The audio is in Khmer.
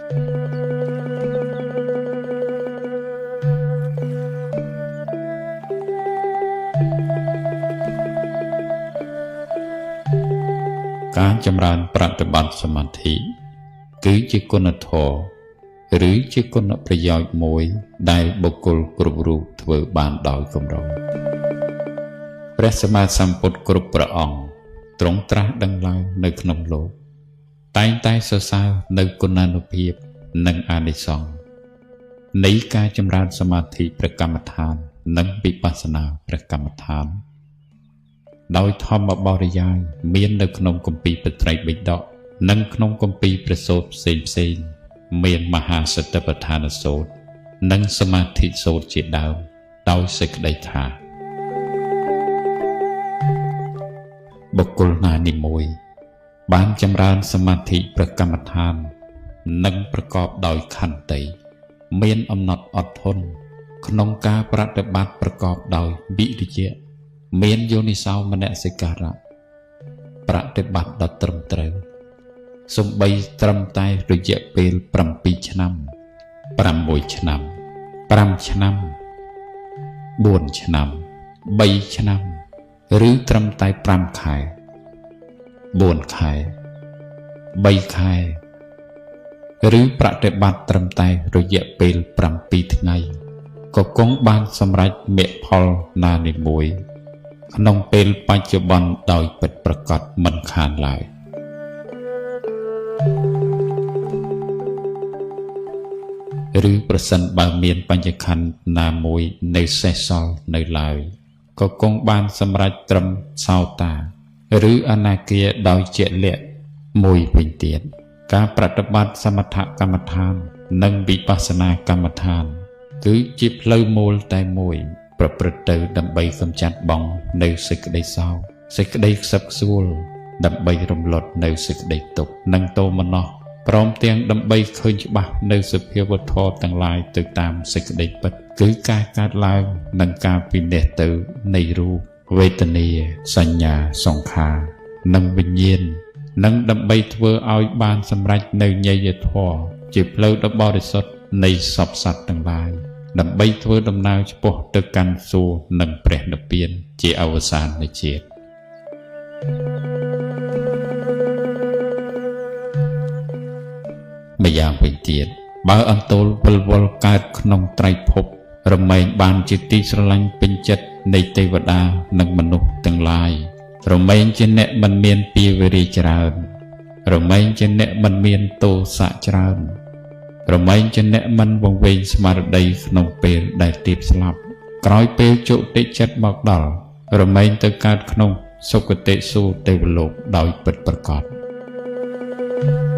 ការចម្រើនប្រតិបត្តិសមាធិគឺជាគុណធម៌ឬជាគុណប្រយោជន៍មួយដែលបុគ្គលគ្រប់រូបធ្វើបានដោយកម្រព្រះសម្មាសម្ពុទ្ធគ្រប់ព្រះអង្គទ្រង់ត្រាស់ដឹងឡើងនៅក្នុងលោកតែងតែសរសើរនៅគុណានុភាពនិងអានិសង្សនៃការចម្រើនសមាធិព្រះកម្មដ្ឋាននិងវិបស្សនាព្រះកម្មដ្ឋានដោយធម្មបរិយាយមាននៅក្នុងគម្ពីរបត្រៃបិដកនិងក្នុងគម្ពីរព្រះសូត្រផ្សេងៗមានមហាសតិប្បដ្ឋានសូត្រនិងសមាធិសូត្រជាដើមដោយសេចក្តីថាបុគ្គលណានីមួយបានចម្រើនសមាធិព្រះកម្មដ្ឋាននិងប្រកបដោយខន្តីមានអំណត់អត់ធន់ក្នុងការប្រតិបត្តិប្រកបដោយវិរិយៈមានយោនិសោមនសិការៈប្រតិបត្តិដ៏ត្រឹមត្រូវសំបីត្រឹមតែរយៈពេល7ឆ្នាំ6ឆ្នាំ5ឆ្នាំ4ឆ្នាំ3ឆ្នាំឬត្រឹមតែ5ខែ4ខែ3ខែឬប្រតិបត្តិត្រឹមតែរយៈពេល7ថ្ងៃក៏គង់បានសម្រេចមគ្គផលណានីមួយក្នុងពេលបច្ចុប្បន្នដោយពិតប្រាកដមិនខានឡើយឬប្រសិនបើមានបញ្ញខណ្ឌណាមួយនៅសេសសល់នៅឡើយក៏គង់បានសម្រេចត្រឹមសោតាឬអនាគាដោយជាក់លាក់មួយវិញទៀតការប្រតិបត្តិសមថកម្មដ្ឋាននិងវិបស្សនាកម្មដ្ឋានគឺជាផ្លូវមូលតែមួយប្រព្រឹត្តទៅដើម្បីកម្ចាត់បង់នៅសេចក្តីសោកសេចក្តីខ្សឹបខ្សួលដើម្បីរំលត់នៅសេចក្តីទុក្ខនិងទោមនស្សព្រមទាំងដើម្បីឃើញច្បាស់នៅសភាវធម៌ទាំងឡាយទៅតាមសេចក្តីពិតគឺការកើតឡើងនិងការពិនិត្យទៅនៃរូបវេទនាសញ្ញាសង្ខារនិងវិញ្ញាណនិងដើម្បីធ្វើឲ្យបានសម្រេចនៅញយធម៌ជាផ្លូវដ៏បរិសុទ្ធនៃសព្វសត្វទាំងឡាយដើម្បីធ្វើដំណើរឆ្ពោះទៅកាន់សួគ៌និងព្រះនិព្វានជាអវសាននៃជាតិម្យ៉ាងវិញទៀតបើអន្ទោលវិលវល់កើតក្នុងត្រៃភពរមែងបានជាទីស្រឡាញ់ពេញចិត្តនៃទេវតានិងមនុស្សទាំងឡាយរមែងជាអ្នកមិនមានពាវរាច្រើនរមែងជាអ្នកមិនមានទោសៈច្រើនរមែងជាអ្នកមិនវង្វេងស្មារតីក្នុងពេលដែលទៀបស្លាប់ក្រោយពេលជោគតិចិត្តមកដល់រមែងទៅកើតក្នុងសុគតិសួគ៌ទេវលោកដោយពិតប្រាកដ។